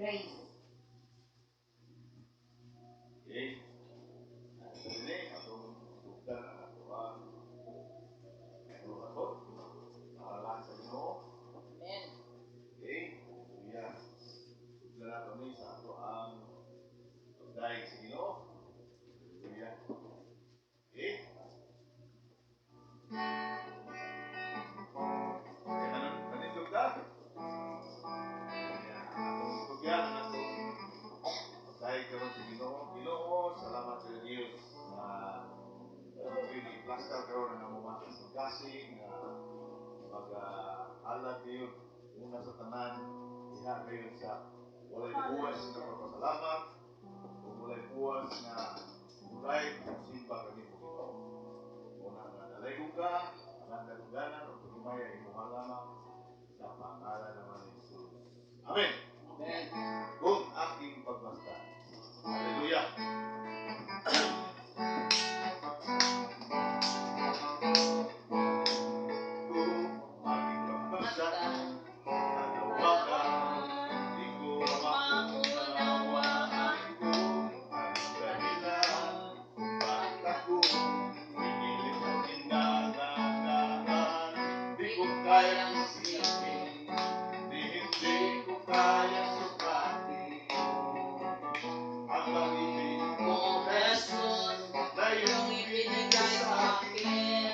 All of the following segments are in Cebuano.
Grace. Okay. Dili atong sugdan ang atoang buhaton. Pangalan sa Ginoo. Amen. Okay. Hallelujah. Sugdan nato ni sa atoang pagdayeg sa Ginoo. Hallelujah. Okay. Okay, manindog ta. Kaya atong tugyan ang atong pagdayeg karon sa Ginoo. Ginoo, salamat sa Diyos na really plaster karon ang among mga kasing nga mag-alad kayo una sa tanan diha kayo sa walay buwas nga pagpasalamat ug walay buwas nga mulay simba kanimo, Ginoo. Una nga dalaygon ka, ang kadungganan ug paghimaya imuha lamang sa pangalan naman ni Jesus. Amen. Amen. Kung aking pagmasdan. Hallelujah. Kung aking pagmasdan, kalawakan, di ko maunawaan kung anong dahilan, bakit ako pinilit at inalagaan. Di ko kayang isipin, di hindi ko kaya sukatin ang pag-ibig mo, O Jesus, na iyong iyong ibinigay sa akin.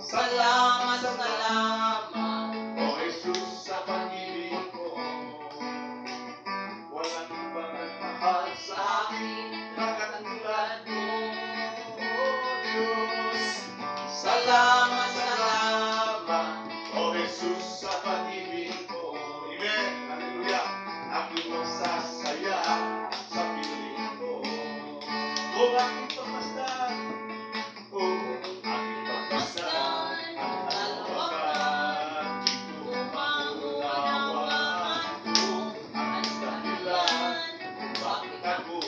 Salamat, salamat. O Jesus, sa pag-ibig mo. Walang ibang nagmahal sa Sa akin na katulad mo. mo, Diyos. Salamat, salamat. O Jesus, sa pag-ibig mo. Amen. Hallelujah. Aking magsasaya sa piling mo. Kung aking pagmasdan, kung aking pagmasdan, ang kalawakan, di ko maunawaan kung anong dahilan, kung bakit ako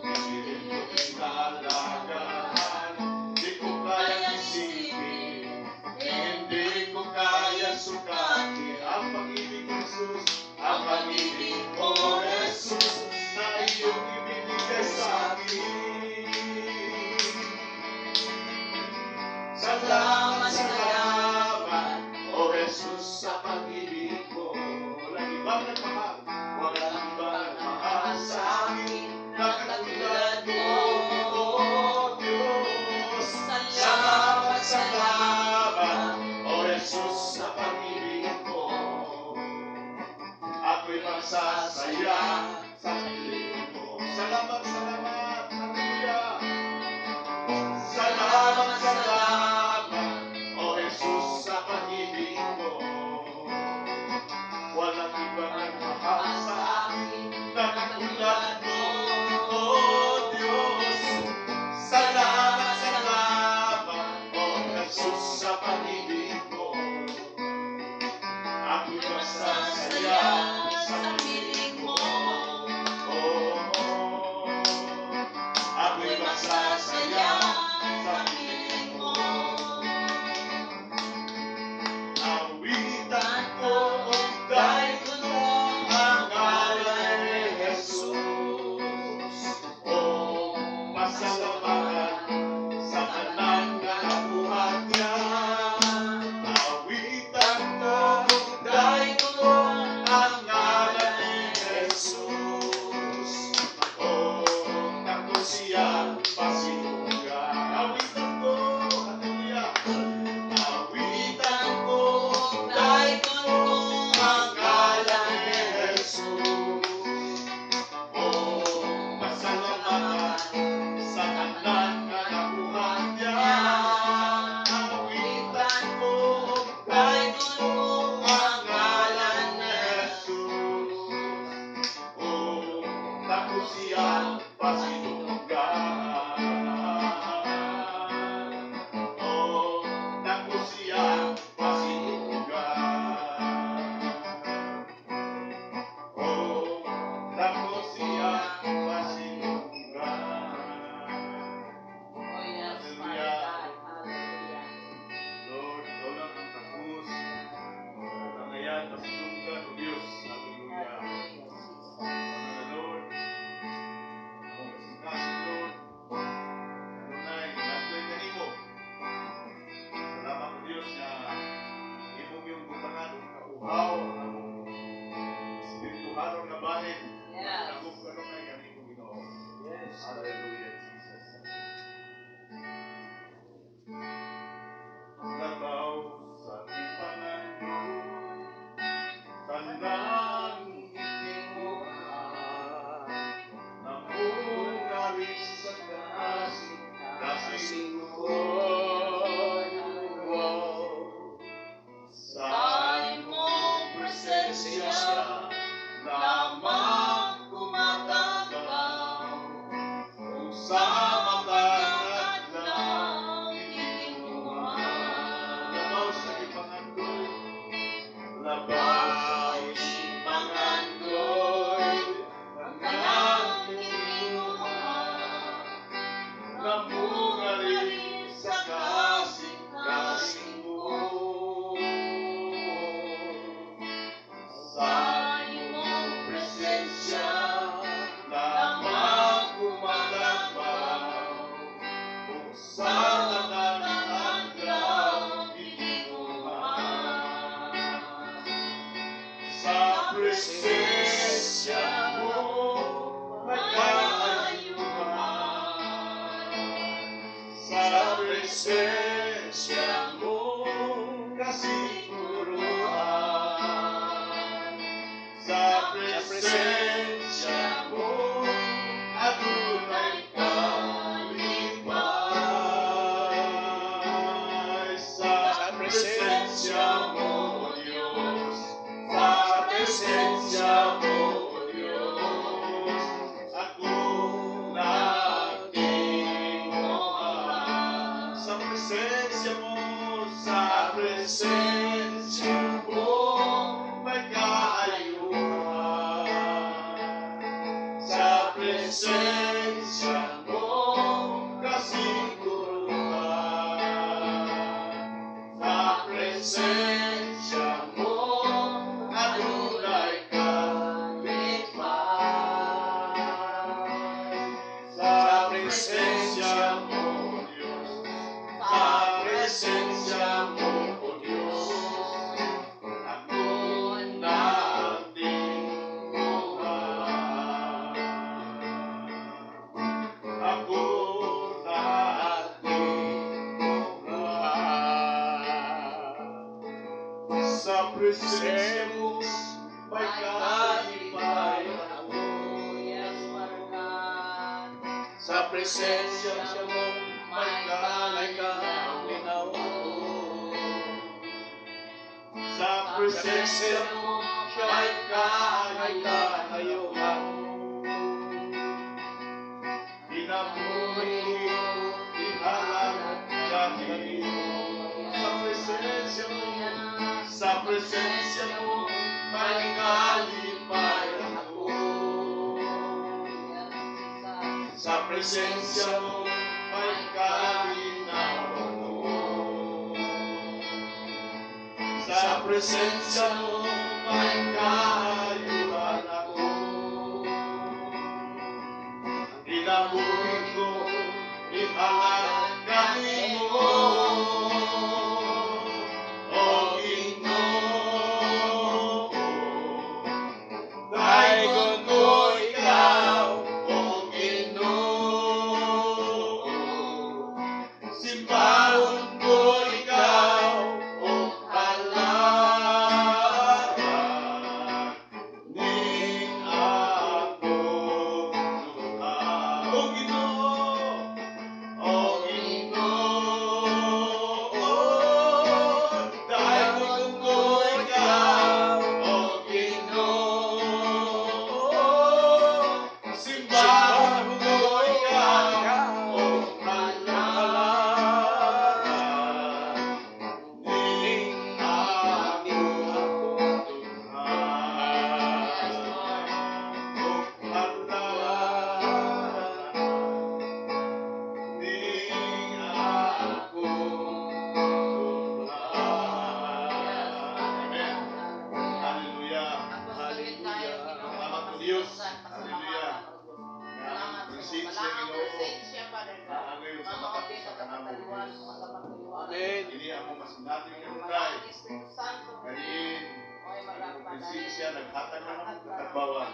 pinilit mo inalagaan. Di ko kayang isipin, hindi ko kaya sukatin ang pag-ibig ni Jesus, ang pag-ibig mo, Jesus, na iyong ibinigay sa akin. Salamat, salamat, O Jesus, sa pag-ibig mo. Walang ibang nagmahal, walang ibang nagmahal sa akin na katulad mo, O Diyos. Salamat, salamat, O Jesus, sa pag-ibig mo. Ako'y magsasaya sa piling mo. Salamat, salamat, hallelujah. Salamat, salamat, O Jesus, sa pag-ibig mo. Walang ibang nagmahal sa akin na katulad mo, O Diyos. Salamat, salamat, O Jesus, sa pag-ibig mo. Ako'y magsasaya sa piling mo. Oh, ako'y magsasaya sa piling mo. Awitan ko dahil ang ngalan ni Jesus. O pasalamatan sa tanan nga nabuhat niya. Presensya mo may kaayuhan. Sa presensya mo kasiguruhan. Sa presensya mo adunay kalipay. Sa presensya mo, O Diyos, sa presensya mo, O Diyos, ako natinguha. Sa presensya mo, sa presensya mo, may kaayuhan. Sa presensya mo, kasiguruhan. Sa presensya mo, adunay kalipay. Sa presensya mo, Diyos, sa presensya mo, O Diyos, ako natinguha. Ako natinguha. Sa presensya mo, may kalipay ako. Yes, Father God. Sa presensya mo, may kalinaw ako. Sa presensya mo, may kaayuhan. Kinabuhi ko, ihalad kanimo. Sa presensya mo, sa presensya mo, may kalipay ako. Yes, Jesus. Sa presensya mo, may kalinaw ako. Sa presensya mo, may kaayuhan ako. Kinabuhi ko, ihalad kanimo. O Ginoo, daygon ko ikaw, O Ginoo. Simbahon ko ikaw, O halaran ning akong duha. O Ginoo, O Ginoo, daygon ko ikaw, O Ginoo. Simbahon ko ikaw, O halaran ning akong duha. Yes, Lord. O halaran ning akong duha. Yes, Father Amen. God. Hallelujah. Apostolin tayo, Ginoo. Salamat o Diyos. Hallelujah. Salamat Ang sa presensya, Malang Ginoo. presensya, Father God. Naa ngayon sa Mga makatos sa kanamo, kataliwan, Diyos. mga kapatayuan. Amen. Ini ako masinati Malang kanunay. Espiritu Santo. Kaniin, Oy, ang imong presensya naghatag na namo katagbawan.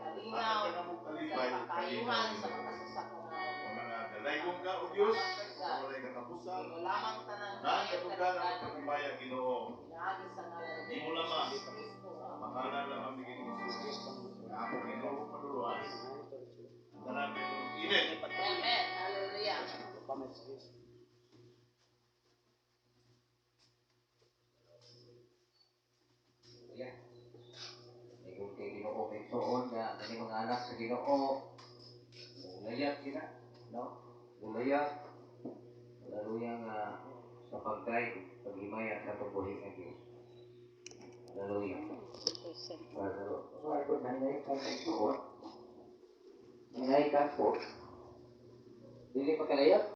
Kalinaw, Hatag na namo kalipay, sa kalinaw. kakayuhan, sa makasasakong. Wala nga dalaygon ka, O Diyos, sa walay katapusan. Imo lamang tanan Naan ka ng pagpapaya, Ginoo. Pinaagi sa ngalan ni Imo lamang. Jesus Kristo. Pangalan lamang ni Ginoong Jesus. Nga ako Ginoo paduluan. Ang tanan may Amen. Amen. Hallelujah. Yeah. Kung kay Ginoo kay tuon nga kani mga anak sa Ginoo mulayag gina, no? Mulayag. Hallelujah nga sa pagguide, paghimaya sa atong buhi nga Dios. Hallelujah. So, ako nanay kan tuon. Nanay kan po. Dili makalayag.